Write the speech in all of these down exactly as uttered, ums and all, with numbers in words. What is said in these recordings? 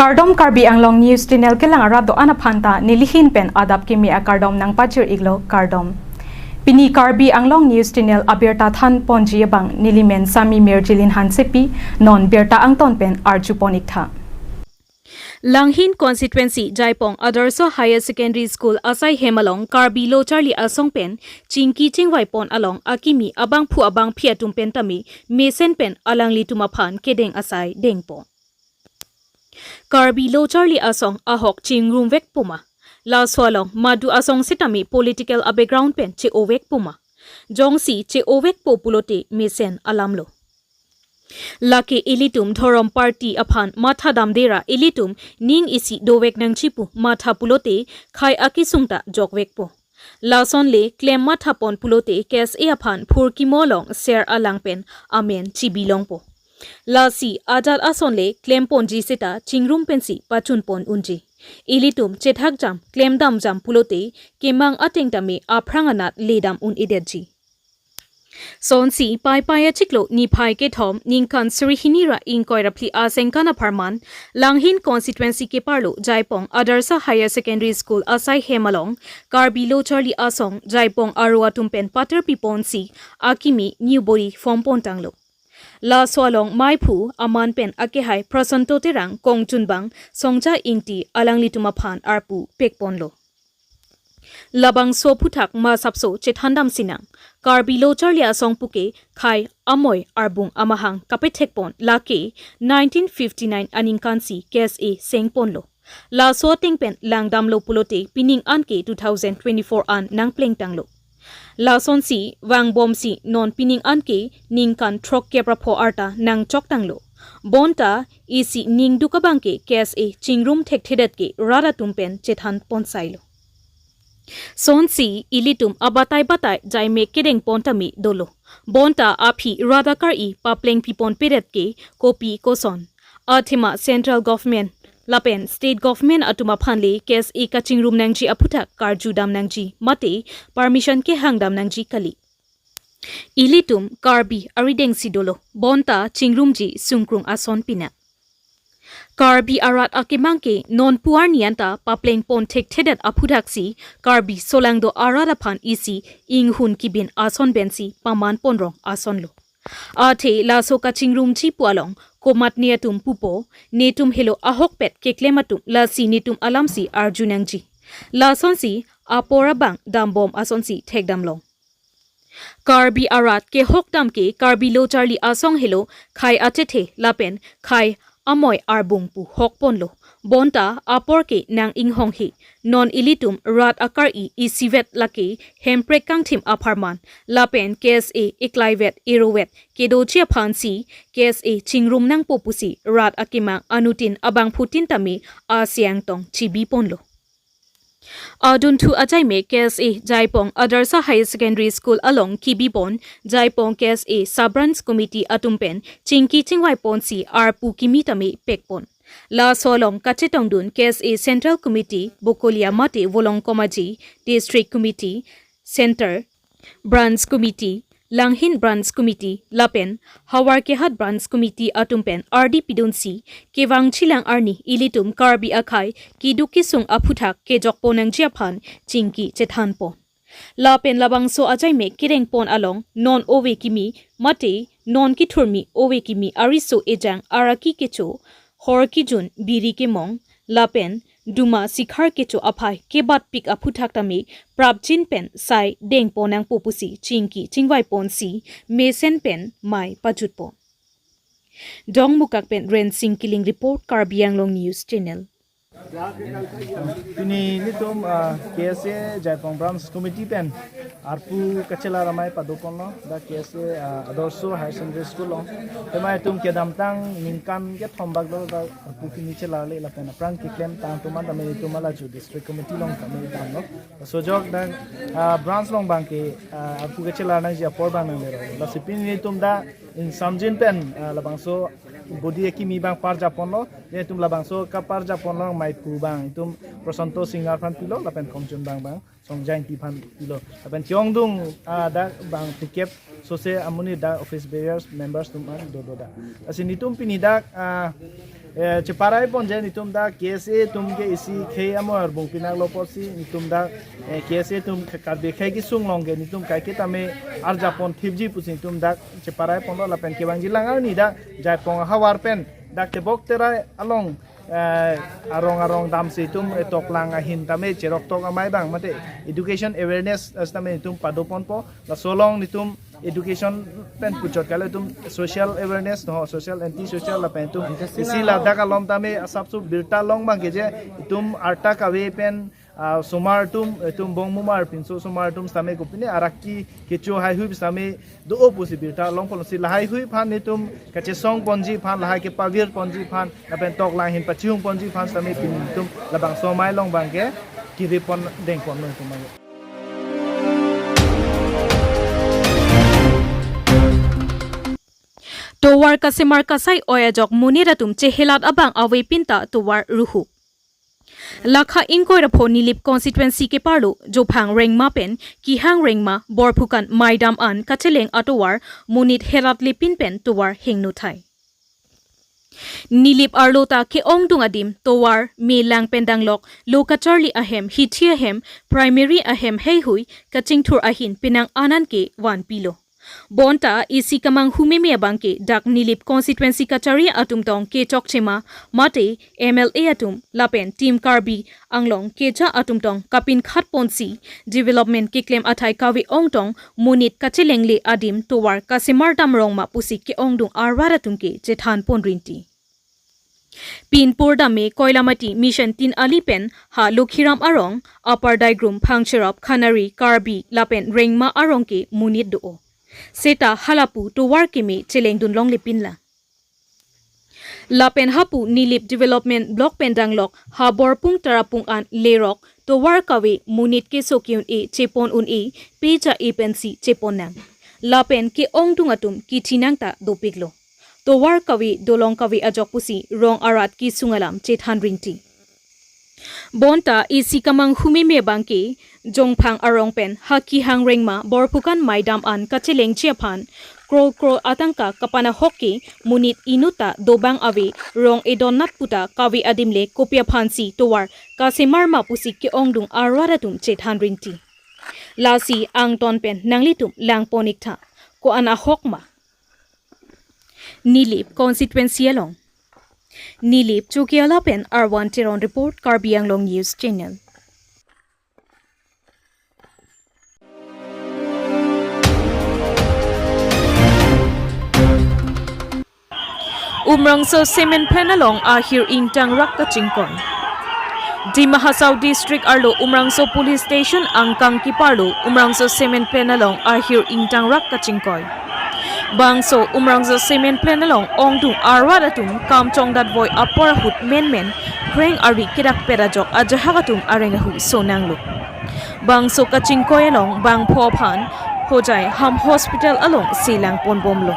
Kardom, Karbi Anglong News Channel kelang arat do-an aphan ta nelihin pen adap kimi akardom nangpajir-iklo, kardom. Pini Karbi Anglong News Channel abirta thanponji abang nelimen Sami Mirjilin Hansepi, non birta angton pen arjupon-iktha. Langhin Constituency Jaipong Adarsha Higher Secondary School asai hem along Karbi Lo Charli Asong pen chingki chingvaipon along akimi abangphu abangphi atum pen tame mesen pen alanglitum aphan kedeng asai dengpon. Karbi Lo Charli Asong ahok chingrumvekpo ma? Laso along madu asong sitame political a-background pen che-ovekpo ma? Jongsi che-ovekpo pulote mesen alamlo. Lake ilitum dhorom party aphan matha damdera ilitum ning isi dovek nangji pu matha pulote khei akesung ta jokvekpo. Lasonle klem mathapon pulote K S A aphan phurkimo along ser alang pen amen chibilongpo. Lasi ajat asonle klemponji seta chingrum pensi pachunpon unji. Ilitum chethakjam klemdamjam pulote kemang ateng tame aphrang anat ledam un-edetji. Sonsi Paipai achiklo niphai kethom ningkan suri hini ra ingkoi ra phli asengkan apharman, Langhin Constituency keparlo Jaipong Adarsha Higher Secondary School asai hem along Karbi Lo Charli Asong Jaipong aro atum pen paterpiponsi akimi new body form pontanglo. Laso along maiphu aman pen akehai Prasanto Terang kongchunbang Songja Ingti alanglitum aphan arpu pekponlo. Labangso aphuthak masapso chethandam sinang. Karbi Lo Charli Asong puke khei amoi arbung amahang kapethekpon lake nineteen fifty-nine aningkansi K S A sengponlo. Laso ateng pen langdamlo pulote pining anke two thousand twenty-four an nangplengtanglo. Lasonsi vangbomsi non pining anke ningkan throkkep ra pho arta nangchoktanglo. Bonta isi ningduk abangke K S A chingrum thekthedet ke rat atum pen chethanponsailo. Sonsi ilitum abatai batai jaimek kedengpon tame dolo. Bonta aphi rat akar-i paplengpiponpedet ke kopi koson? Athema central government lapen state government atum aphanle K S A kachingrum nangji aphuthak karjudam nangji mate permission kehangdam nangji kali. Ilitum Karbi aridengsi dolo, bonta chingrumji sungkrung ason pinang. Karbi arat akemang ke non pu arni anta paplengpon thekthedet aphuthaksi Karbi solangdo arat aphan isi inghun kibin ason pensi pamanponrong asonlo. Athe laso kachingrumji pu along komatne atum pupo, netum helo ahokpet keklem atum lasi netum alamsi arju nangji. Lasonsi apor abang dambom asonsi thekdamlong. Karbi arat kehokdam ke Karbi Lo Charli Asong helo khei achethe lapen khei amoi arbung pu hokponlo. Bonta apor ke nang-inghonghe. Non ilitum rat akar-i isivet lake Hemprek kangthim apharman lapen K S A eklaivet erovet kedoji aphansi K S A chingrum nangpo pusi rat akemang anutin abangphutin tame asiang tong chibiponlo. Adunthu ajaimek K S A Jaipong Adarsha Higher Secondary School along kibipon Jaipong K S A Sub Branch Committee atum pen chingki chingvaiponsi arpu kimi tame pekpon. Laso along kachetongdun K S A Central Committee, Bokolia mate Volongkom Aji, District Committee, Center Branch Committee, Langhin Branch Committee lapen Howraghat Branch Committee atum pen ardi pidunsi kevangjilang arni ilitum Karbi akhei keduk kesung aphuthak kejokpon nangji aphan chingki chethanpon. Lapen labangso ajaimek kedengpon along non ove kimi mate non kethurmi ove kimi ariso ejang araki kecho, hor kijun, biri kemong lapen duma sikhar kecho aphai kebatpik aphuthak tame prapjin pen sai dengpon nangpo pusi chingki chingvaiponsi mesen pen mai pajutpon. Dongmukak pen Rensing Killing report, Karbi Anglong News Channel. Pini nelitum, ah, K S A Jaipong Branch Committee pen arpu kachelar amei padoponlo, dak K S A, ah, Adarsha Higher Secondary School along. Tema itum kedamtang ningkan kethom bak dolo dak arpu kimi chelarle lapen aphrang keklemtang atum an tame itum alaju District Committee along tame damlo. Sojok dak, ah, branch along abangke, ah, arpu kachelar nangji apor abang nanglelo. Lasi pini nelitum dak ingsamjin pen, ah, labangso body akimi abang parjaponlo, nelitum labangso kaparjaponlo maiphu abang itum Prasanto Singhar aphan pilo, lapen kongchunbang abang Songja Ingti aphan pilo. Lapen chongdung, ah, dak bang thukep sose amonit dak office bearers, members atum an dodo dak. Lasi nelitum pini dak, ah, Eh, cheparai pon je netum dak K S A atum ke isi khei amo arbung pinak lo pusi netum dak, eh, K S A atum ke Karbi akhei kesung along ke netum kaiketa me arjapon thipji pusi netum dak cheparai ponlo lapen kevangji lang arni dak Jaipong ahavar pen dak Tebok Terai along, eh, arong arong damsi netum, eh, toklang ahin tame cherok tok amei abang mate education awareness, eh, tame netum pado ponpo laso along netum education pen puchot kali atum social awareness no, social anti social lapen atum isi ladak alom tame asapso birta long abang ke je atum arta kave pen, ah, osomar atum, atum bong mumar pinso osomar atum sitame kopine arak ke kecho haihui sitame do-o pusi birta long ponsi lahaihui aphan netum kachesong ponji aphan lahai kepavir ponji aphan lapen toklang ahin pachihung ponji aphan sitame pini netum labangso amei along abang ke kiri pon deng pon netum abang. Tovar kasemar kasai oi ajok monit atum chehelat abang avepin ta tovar ruhu. Lakha ingkoi ra pho Nilip constituency keparlo Jophang Rengma pen Kehang Rengma Borphukan Maidam an kacheleng atovar monit helat lepin pen tovar hingno thai. Nilip arlo ta ke-ongdung adim tovar me lang pen danglok lo kacharli ahem hithi ahem primary ahem heihui kachingthur ahin penang anan ke vanpilo. Bonta isi kemanghu meme abang ke dak Nilip constituency kachari atum tong kechokchema mate M L A atum lapen Team Karbi Anglong keja atum tong kapinkhat ponsi development keklem athai kave-ong tong monit kachelengle adim tovar kasemar dam rong ma pusi ke-ongdung arvar atum ke chethan pon rinti. Pinpur dam me Koilamati Mission Tin Ali pen ha Lokhiram arong, Upper Daigrum, Phangcherop, Khanari, Karbi lapen Rengma arong ke monit do-o. Seta halapu tovar keme chelengdun longle pinla. Lapen hapu Nilip Development Block pen danglok ha Borpung Tarapung an lerok tovar kave monit keso ke-un-e chepon un-e peja e pensi chepon nang. Lapen ke-ongdung atum kithi nang ta dopiklo. Tovar kave dolong kave ajok pusi rong arat kesung alam chethan rinti. Bonta isi kemanghu meme abang ke Jongphang arong pen ha Kehang Rengma Borphukan Maidam an kachelengji aphan kror kror atangka kapanahok ke monit inut ta dobang ave rong edon nat puta kave adim le kopi aphansi tovar kasemar ma pusi ke-ongdung arvar atum chethan rinti. Lasi angton pen nanglitum lang pon iktha ko-an ahok ma. Nilip constituency along. Nilip Chokihola pen Arwan Teron report, Karbi Anglong News Channel. Umrangso cement plant along ahir ingtangrak kachingkoi. Dima Hasao District arlo Umrangso Police Station angkang keparlo Umrangso cement plant along ahir ingtangrak kachingkoi. Bangso Umrangso cement plant along ongdung arvar atum kam chongdatboi apor ahut menmen kreng ari kedakpet ajok ajahak atum areng ahu sonanglo. Bangso kachingkoi along bangpho aphan Hojai Ham Hospital along selang ponbomlo.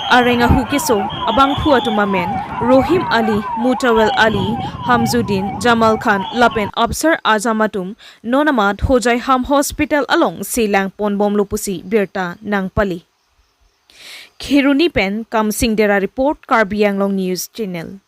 Areng ahu keso abangphu atum amen Rohim Ali, Mutawel Ali, Hamzudin, Jamal Khan lapen Afsar Azam atum non amat Hojai Ham Hospital along selang ponbomlo pusi birta nangpali. Kheroni pen Kamsing Dera report, Karbi Anglong News Channel.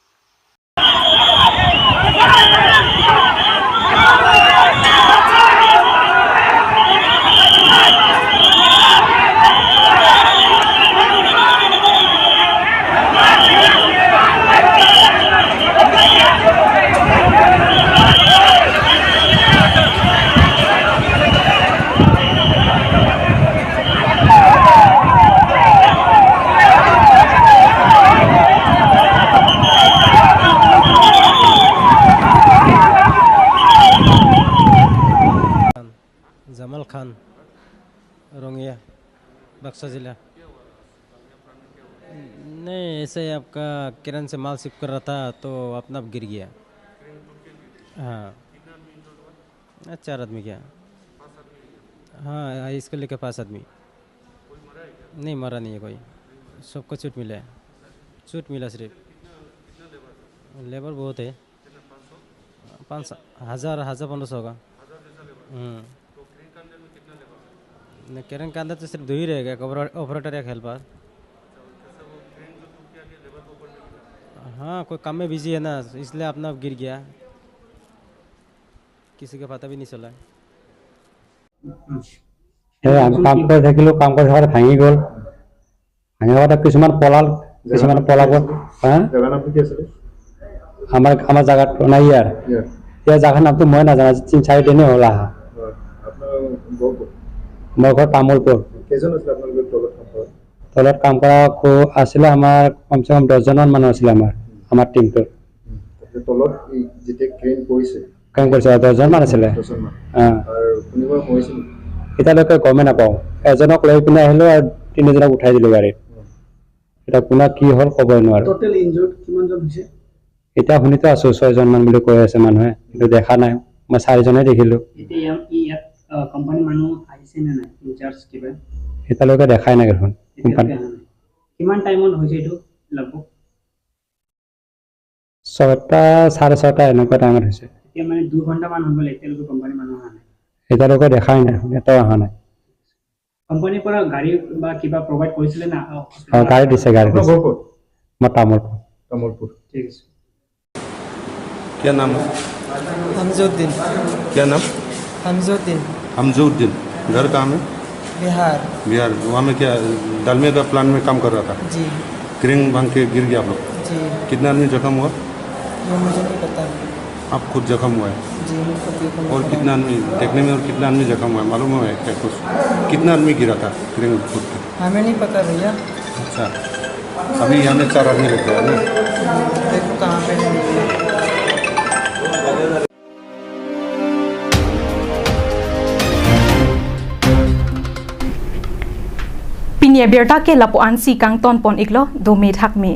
Jamal खान, रोंगिया, बक्सर जिला। नहीं, ऐसे ही आपका किरण से माल शिफ्ट कर रहा था, तो अपना आप गिर गया। हाँ। हाँ, चार आदमी क्या? हाँ, इसको लेकर पाँच आदमी। नहीं, मरा नहीं है कोई। सबको चोट मिला है। चोट मिला सिर्फ। लेबर बहुत है। पाँच सौ, हजार, हजार पन्द्रह सौ का। हम्म। नहीं, क्रेन का अंदर तो सिर्फ दो ही रहेगा, एक ऑपरे-, ऑपरेटर, एक हेल्पर। हाँ, कोई काम में बिजी है ना, इसलिए अपना गिर गया, किसी का पता भी नहीं चला। এই আমি কাম কৰি থাকিলো, কাম কৰি থাকোঁতে ভাঙি গ'ল। ভাঙি থাকোঁতে কিছুমান পলাল, কিছুমান পলাব। হা? জাগাৰ নামটো কি আছিলে? আমাৰ, আমাৰ জাগাত নাই ইয়াৰ। ইয়াৰ। ইয়াৰ জাগাৰ নামটো মই নাজানো, আজি তিনি চাৰি দিনে হ'ল আহা। হয়। আপোনাৰ ঘৰ ক'ত? মোৰ ঘৰ তামুলপুৰ। কেইজন আছিলে আপোনালোকৰ তলত কাম কৰা? তলত কাম কৰা খু-, আছিলে আমাৰ কমচে কম দহজনমান মানুহ আছিলে আমাৰ, আমাৰ টিমটোৰ। উম। তাৰপিছত তলত এই যেতিয়া ক্ৰেন পৰিছে, ক্ৰেন পৰিছে, দহজনমান আছিলে। দহজনমান। অ। আৰু কোনোবা মৰিছে নেকি? এতিয়ালৈকে গমেই নাপাওঁ। এজনক লৈ পিনে আহিলো আৰু তিনিজনক উঠাই দিলো গাড়ীত। উম। এতিয়া কোনে কি হ'ল ক'বই নোৱাৰো। টোটেল ইনজুৰ্ড কিমানজন হৈছে? এতিয়া শুনিতো আছো ছয়জনমান বুলি কৈ আছে মানুহে, কিন্তু দেখা নাই। মই চাৰিজনে দেখিলো। এতিয়া ইয়াত, ইয়াত, আহ, কোম্পানীৰ মানুহ আহিছে নে নাই? ইনচাৰ্জ কিবা? এতিয়ালৈকে দেখাই নাই দেখোন। এতিয়ালৈকে কোম্পানী। অহা নাই। কিমান টাইমত হৈছে এইটো লগভগ? ছটা, চাৰে ছটা এনেকুৱা টাইমত হৈছে। এতিয়া মানে দুই ঘণ্টামান হৈ গ'ল, এতিয়ালৈকে কোম্পানীৰ মানুহ অহা নাই? এতিয়ালৈকে দেখাই নাই, এটাও অহা নাই। কোম্পানীৰ পৰা গাড়ী বা কিবা প্ৰভাইড কৰিছিলে না? অ, হস্পিটেলত? গাড়ী দিছে, গাড়ী দিছে। আপোনাৰ ঘৰ ক'ত? মই তামুলপুৰ। তামুলপুৰ। ঠিক আছে। क्या नाम है? हमजुद्दीन। क्या नाम? हमजुद्दीन। हमजुद्दीन। घर कहाँ में? बिहार। बिहार। वहाँ में क्या डालमिया का प्लांट में काम कर रहा था? जी। क्रेन भांग के गिर गया आप लोग? जी। कितना आदमी जख्म हुआ? ये मुझे नहीं पता। आप खुद जख्म हुआ है? जी, मैं खुद जख्म हुआ। और कितना आदमी, देखने में और कितना आदमी जख्म हुआ है, मालूम हुआ है क्या कुछ? कितना आदमी गिरा था क्रेन फूट के? हमें नहीं पता भैया। अच्छा, अभी यहाँ में चार आदमी रहते हैं ना? देखो कहाँ पे है। Pini abirta ke lapu-ansi kangton pon iklo, dome thakme.